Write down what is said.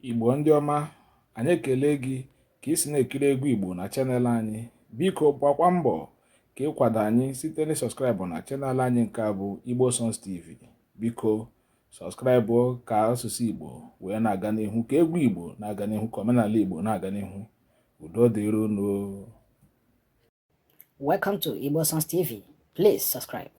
Igbo ndị ọma, anyị ekele gị ka ị si na-ekiri egwu Igbo na channel anyị. Biko gbakwa mbọ ka ịkwado anyị site na subscribe na channel anyị nke a bụ Igbo Songs TV. Biko subscribe ka asụsụ Igbo wee na-aga n'ihu, ka egwu Igbo na-aga n'ihu, ka omenala Igbo na-aga n'ihu. Udo dịrị unu. Welcome to Igbo Songs TV. Please subscribe.